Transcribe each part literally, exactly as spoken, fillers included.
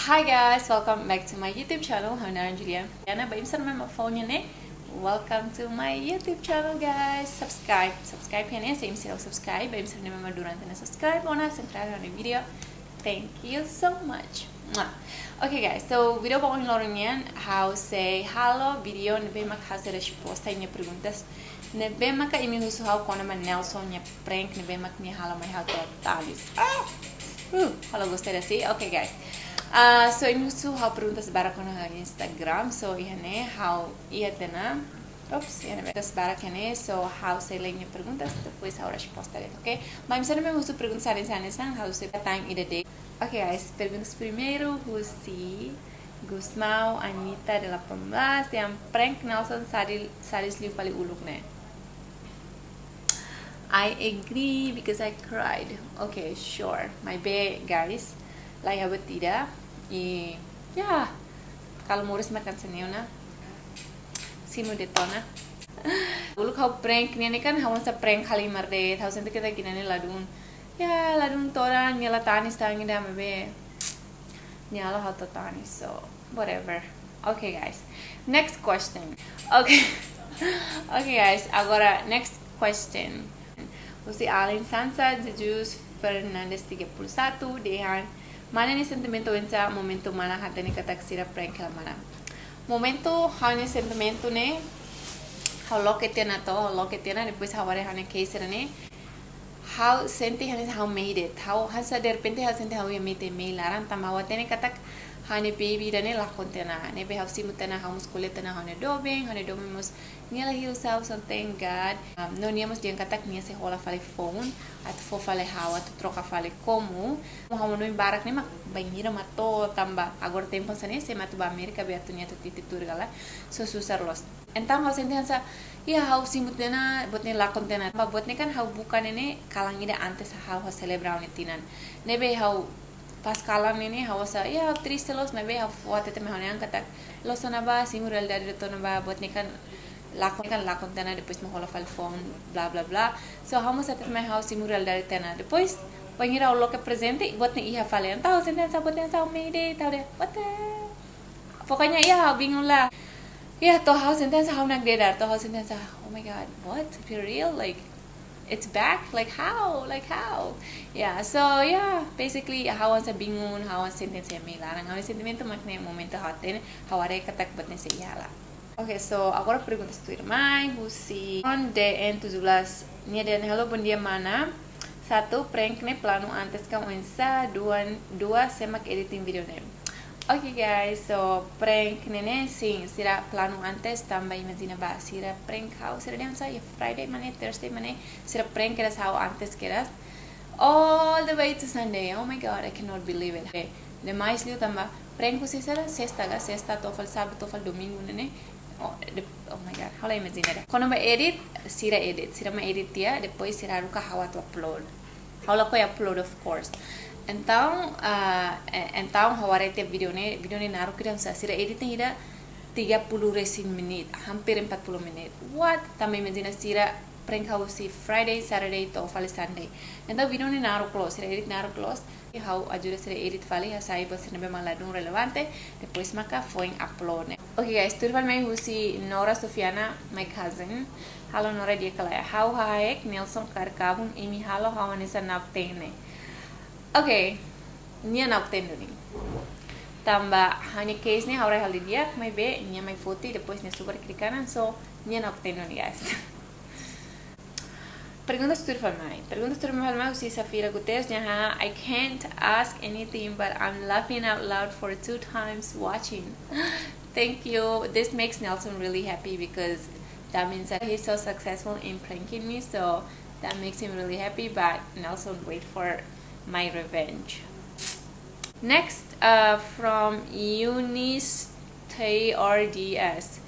Hi guys, welcome back to my YouTube channel. Ha'u naran Juliana. Ba imi sira ne'ebé mak foun iha ne'e, welcome to my YouTube channel, guys. Subscribe, subscribe iha ne'e, se imi seidauk subscribe. Ba imi sira ne'ebé mak durante ne'e subscribe ona, sempre ha'u-nia video. Thank you so much. Mwah. Okay guys, so video ba ohin loron nian, ha'u sei halo video ne'ebé mak ha'u sei resposta imi-nia perguntas ne'ebé maka imi husu ha'u kona-ba Nelson nia prank ne'ebé mak nia halo mai ha'u to'o tanis. Ah! Uh, halo gostei da si. Okay guys. Ah, so imi husu ha'u perguntas barak kona-ba Instagram. So iha ne'e ha'u iha tiha ona. Oops, iha ne'e perguntas barak iha ne'e. So ha'u sei lee imi-nia perguntas, depois ha'u resposta de'it, okay? Ba imi sira ne'ebé mak husu perguntas hanesan-hanesan, ha'u sei hatán ida de'it. Okay guys, perguntas primeiru husi Gusmão Anita delapan belas, dehan prank Nelson sadis, sadis liu fali uluk ne'e. I agree because I cried. Okay, sure. Maibé guys, la iha buat ida. I ya, kalau moris makan seniuna. Simu de'it ona. Uluk ha'u prank nia ne'e kan, ha'u hanesan prank halimar de'it, ha'u sente katak ida-ne'e ladún. Ya, ladún todan, nia la tanis tan ida, maibé nia halo ha'u to'o tanis, so whatever. Okay guys. Next question. Okay. Okay guys, agora next question. Husi Alin Sansa Jesus Fernandes tiga puluh satu, dehan, mana nia sentimentu oinsá momentu mana hatene katak sira prank hela mana? Momentu ha'u-nia sentimentu ne'e, ha'u loke tiha ona to, ha'u loke tiha ona, depois ha'u haree ha'u-nia case ne'e, ha'u sente hanesan ha'u made it. Ha'u hanesan derrepente ha'u sente ha'u iha mehi tiha iha mehi laran, tanba ha'u hatene katak ha'u-nia baby ida-ne'e lakon tiha ona. Ne'ebé ha'u simu tiha ona, ha'u mós ko'alia tiha ona ho ha'u-nia doben, ha'u-nia doben mós nia la hirus ha'u, so thank God. Um, no nia mós dehan katak nia sei hola fali foun, atu fó fali ha'u, atu troka fali komu. Ha'u hanoin barak ne'e mak bainhira mak to'o, tanba agora tempu hanesan ne'e, se ema atu bá Amérika, be atu nia atu titi tuur ka lae, so susar loos. Entaun ha'u sente hanesan, ya ha'u simu tiha ona, buat ne'e lakon tiha ona. Tanba buat ne'e kan ha'u buka ne'e ne'e kalan ida antes ha'u, ha'u selebra ha'u-nia tinan. Ne'ebé ha'u pas kalan ne'e ne'e ha'u hanesan, ya ha'u triste loos, maibé ha'u fó hatete mai ha'u-nia an katak, loos ona bá, simu realidade de'it ona bá, buat ne'e kan lakon, kan lakon tiha ona, depois mak hola fali foun, bla bla bla. So ha'u mós hatete mai ha'u simu realidade tiha ona. Depois, bainhira ha'u loke prezente, buat ne'e iha fali. Entaun ha'u sente hanesan buat ne'e hanesan ha'u made it, ha'u dehan, what the? Pokoknya ya, ha'u bingung lah. Ya, to'o ha'u sente hanesan ha'u nakdedar, to'o ha'u sente hanesan, oh my God, what? For real? Like, it's back? Like, how? Like, how? Ya, so, ya, basically, ha'u hanesan bingung, ha'u hanesan sente hanesan iha mehi laran. Ha'u-nia sentimentu mak ne'e momentu ha'u hatene, ha'u haree katak buat ne'e sei iha hela. Okay, so agora perguntas tuirmai, husi Ron D N tujuh belas. Nia dehan, hello, bondia mana. Satu, prank ne'e planu antes ka oinsá? Dua, dua, sé mak editing video ne'e? Okay guys, so prank ne'e ne'e, sin, sira planu antes, tanba imajina bá, sira prank ha'u, sira dehan hanesan iha Friday mak ne'e, Thursday mak ne'e, sira prank kedas ha'u antes kedas. All the way to Sunday. Oh my God, I cannot believe it. Eh, demais liu tanba prank husi sira sesta ka, sesta to'o fali sábadu, to'o fali domingu ne'e ne'e. Oh, de-, oh my God, ha'u la imajina ida. Kona-ba edit, sira edit, sira mak edit tiha, depois sira haruka ha'u atu upload. Ha'u lakohi upload, of course. Entaun, ah, e-, entaun ha'u haree tiha video ne'e, video ne'e naruk ida hanesan sira edit ne'e ida tiga puluh resin menit, hampir empat puluh menit. What? Tanba imajina sira prank ha'u husi Friday, Saturday, to'o fali Sunday. Entaun video ne'e naruk loos, sira edit naruk loos. Ha'u ajuda sira edit fali, hasai buat sira ne'ebé mak ladún relevante, depois maka foin upload ne'e. Okay guys, tuir fali mai husi Nora Sofiana, my cousin. Halo Nora, di'ak ka lae? Ha'u hakarak Nelson kaer kabun, imi halo ha'u hanesan nakten ne'e. Okay, nia nakten duni. Tanba ha'u-nia case ne'e ha'u rai halo didi'ak, maibé nia mai foti, depois nia subar kiri kanan, so nia nakten duni, guys. Perguntas tuir fali mai. Perguntas tuir fali mai husi Safira Guterres, dehan, I can't ask anything, but I'm laughing out loud for two times watching. Thank you. This makes Nelson really happy because that means that he's so successful in pranking me. So that makes him really happy. But Nelson, wait for my revenge. Next, uh, from Eunice T R D S.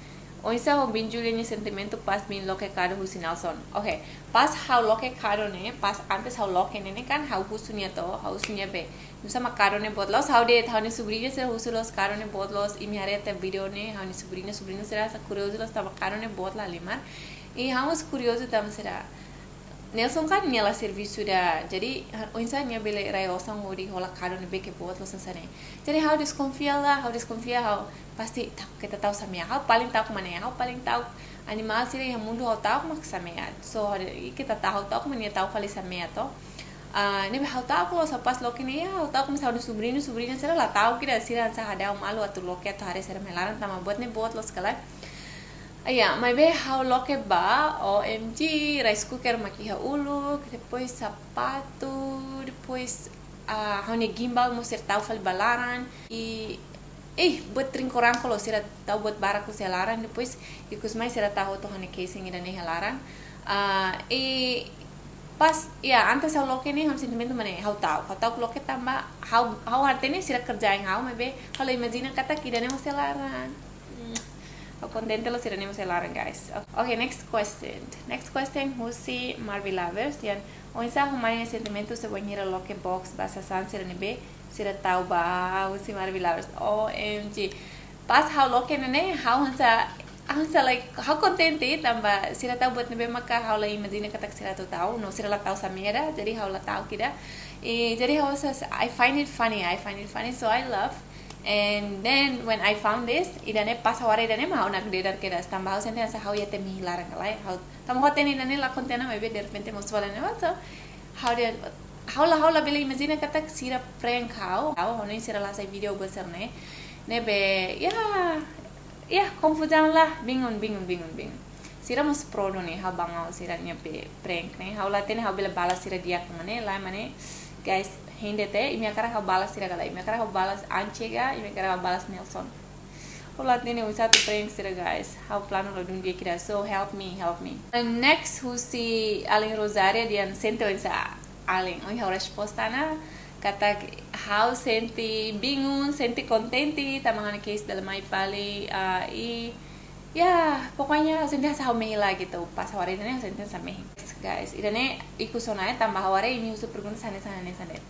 Oinsá ho biin Julia nia sentimentu pas biin loke kadu husi Nelson? Okay, pas ha'u loke kadu ne'e, pas antes ha'u loke ne'e ne'e kan ha'u husu nia to, ha'u husu nia be, nusá mak kadu ne'e boot loos, ha'u dehan ha'u-nia subriña sira husu loos kadu ne'e boot loos, imi haree tiha video ne'e, ha'u-nia subriña, subriñu sira hanesan kuriozu loos tanba kadu ne'e boot la halimar. I ha'u mós kuriozu tanba sira Nelson kan nia la servisu ida, jadi, ha, oinsá nia bele rai osan hodi hola kadu ne'ebé ke boot loos hanesan ne'e. Jadi ha'u deskonfia lah, ha'u deskonfia, ha'u pasti tau, keta tau samea. Ha'u paling ta'uk mak ne'e, ha'u paling ta'uk animál sira iha mundu ha'u ta'uk mak samea. So, ha'u dehan, ih, keta tau, ha'u ta'uk mak nia ta'uk fali samea to. Ah, ne'ebé ha'u ta'uk loos, ha'u pas loke nia, ha'u ta'uk mak ha'u-nia subriñu, subriña sira la ta'uk ida, sira hanesan hadau malu atu loke atu haree sira mai laran tanba buat ne'e boot loos ka lae. Ah, ya, maibé ha'u loke ba, O M G, rice cooker mak iha uluk, depois sapatu, depois, ah, ha'u-nia gimbal mós sira tau fali ba laran, i, ih, buat trinkoranko loos sira tau buat barak loos iha laran, depois ikus mai sira tau hotu ha'u-nia casing ida-ne'e iha laran. Ah, i pas, ya, antes ha'u loke ne'e, ha'u-nia sentimentu mak ne'e, ha'u ta'uk, ha'u ta'uk loke tanba, ha'u, ha'u hatene sira kerjain ha'u, maibé ha'u la imajina katak ida-ne'e mós iha laran. Hmm. Ha'u kontente loos sira-ne'e mós iha laran, guys. Oke, next question. Next question husi Marvi Lovers, dehan, oinsá ho mana nia sentimentu se wainhira loke box ba sasán sira ne'ebé sira tau ba, husi Marvi Lovers. O M G. Pas ha'u loke ne'e ne'e, ha'u hanesan, ha'u hanesan, like, ha'u kontente tanba sira tau buat ne'ebé maka ha'u la imajina katak sira atu tau, no sira la tau samea ida, jadi ha'u la ta'uk ida. I, jadi ha'u hanesan, I find it funny, I find it funny, so I love. And then when I found this, ida-ne'e pas ha'u haree ida-ne'e mak ha'u nakdedar kedas, tanba ha'u sente hanesan ha'u iha temi laran ka lae. Ha'u, tanba ha'u hatene ida-ne'e la kontente ona, maibé derrepente mós fali ne'e, so, ha'u dehan, ha'u la, ha'u la bele imajina katak sira prank ha'u, ha'u, ha'u hanoin sira la hasai vídeo buat sira-ne'e. Ne'ebé, ya, ya, konfuzaun lah, bingung, bingung, bingung, bingung. Sira mós pro duni, ha'u bangau sira-nia pe prank ne'e. Ha'u la hatene ha'u bele balas sira di'ak ka lae, mak ne'e, guys, hein de'it, imi hakarak ha'u balas sira ka lae, imi hakarak ha'u balas Ance ka, imi hakarak ha'u balas Nelson. Ha'u la hatene oinsá atu prank sira, guys. Ha'u planu la dún di'ak ida, so help me, help me. And next, husi Alin Rosaria, dehan sente oinsá. Alin, ohin ha'u resposta ona, katak ha'u sente bingung, sente kontente, tanba ha'u-nia case bele mai fali, ah, i, ya, pokoknya ha'u sente hanesan ha'u mehi lagi to, pas ha'u haree ida-ne'e ha'u sente hanesan mehi. Guys, ida-ne'e ikus ona, eh, tanba ha'u haree imi husu pergunta hanesan, hanesan de'it.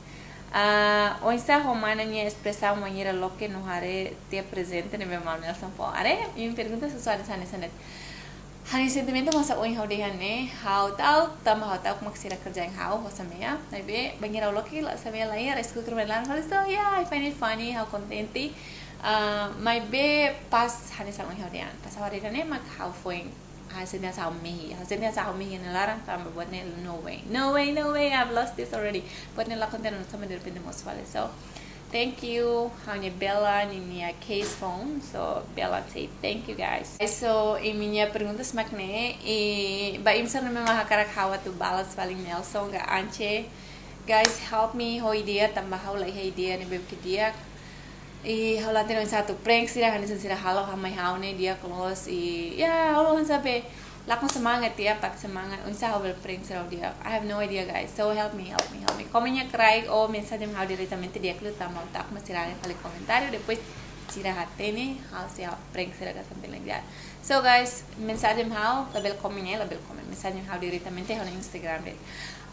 Ah, oinsá ho mana nia espresaun wainhira loke no haree tiha prezente ne'ebé maun Nelson fó? Haree, imi pergunta sesuai hanesan, hanesan de'it. Ha'u-nia sentimentu mós hanesan ohin ha'u dehan ne'e, ha'u ta'uk, tanba ha'u ta'uk mak sira kerjain ha'u ho samea. Maibé, bainhira ha'u loke la samea la iha, rice cooker mai laran fali, so, yeah, I find it funny, ha'u kontente. Ah, maibé pas hanesan ohin ha'u dehan, pas ha'u haree ida-ne'e mak ha'u foin, ha'u sente hanesan ha'u mehi, ha'u sente hanesan ha'u mehi iha laran tanba buat ne'e, no way, no way, no way, I've lost this already. Buat ne'e la kontente ona, tanba derrepente mós fali. So, thank you, ha'u-nia Bella ninia case phone. So, Bella say thank you, guys. So, imi-nia perguntas mak ne'e, i ba imi sira ne'ebé mak hakarak ha'u atu balas fali Nelson ka Ance. Guys, help me ho ideia, tanba ha'u la iha ideia ne'ebé ke di'ak. I ha'u la hatene oinsá atu prank sira, hanesan sira halo ha'u mai ha'u ne'e di'ak loos, i, ya, ha'u hanesan be lakon semangat, ya, pak semangat, oinsá ha'u bele prank sira di'ak. I have no idea, guys. So help me, help me, help me. Komen iha kraik ou mensajen ha'u diretamente di'ak liu tanba ha'u ta'uk mak sira fali komentáriu, depois sira hatene ha'u sei prank sira ka something like that. So guys, mensajen ha'u, labele komen, eh, labele komen. Mensajen ha'u diretamente ha'u-nia Instagram de'it.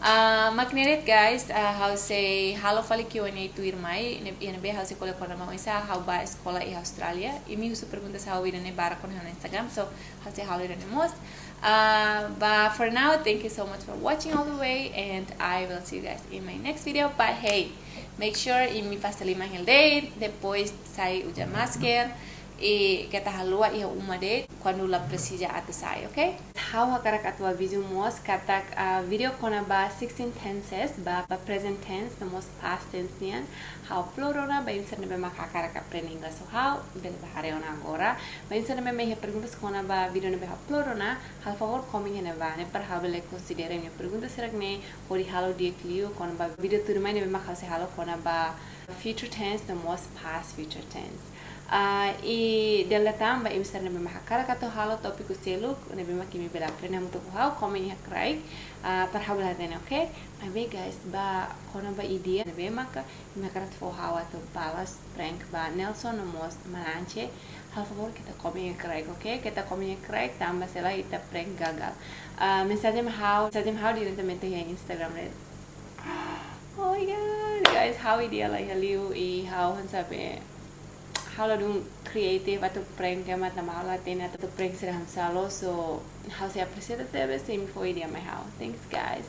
Ah, mak ne'e de'it, guys, ah, ha'u sei halo fali Q and A tuirmai, ne-, iha ne'ebé ha'u sei ko'alia kona-ba oinsá ha'u bá eskola iha Austrália. Imi husu perguntas ha'u ida-ne'e barak ona iha ha'u-nia Instagram, so ha'u sei halo ida-ne'e mós. Ah, but for now, thank you so much for watching all the way, and I will see you guys in my next video. But hey, make sure imi pasta liman hela de'it, depois sai uza masker, i keta haluha iha uma de'it kuandu la presiza atu sai, oke? Ha'u hakarak atu avizu mós katak, ah, vídeo kona-ba sixteen tenses, ba, ba present tense, no mós past tense nian, ha'u upload ona, ba imi sira ne'ebé mak hakarak aprende inglés ho ha'u, bele bá haree ona agora. Ba imi sira ne'ebé mak iha perguntas kona-ba vídeo ne'ebé ha'u upload ona, halo favór komen iha ne'ebá, ne'e para ha'u bele konsidera imi-nia perguntas sira-ne'e, hodi halo di'ak liu kona-ba vídeo tuirmai ne'ebé mak ha'u sei halo kona-ba future tense no mós past future tense. Ah, i dala ruma ba imi sira ne'ebé mak hakarak atu halo tópiku seluk ne'ebé mak imi bele aprende hamutuk ho ha'u, komen iha kraik, ah, para ha'u bele hatene, oke? Maibé guys, ba kona-ba ideia ne'ebé maka imi hakarak fó ha'u atu balas prank ba Nelson no mós mana Ance, halo favór keta komen iha kraik, oke? Keta komen iha kraik, tanba selae ita prank gagal. Ah, mensajen mai ha'u, mensajen mai ha'u diretamente iha Instagram de'it. Oh my God, guys, ha'u ideia la iha liu, i ha'u hanesan be, ha'u la dún creative atu prank ema, tanba ha'u la hatene atu prank sira hanesan loos, so ha'u sei apresia tebes se imi fó ideia mai ha'u. Thanks, guys.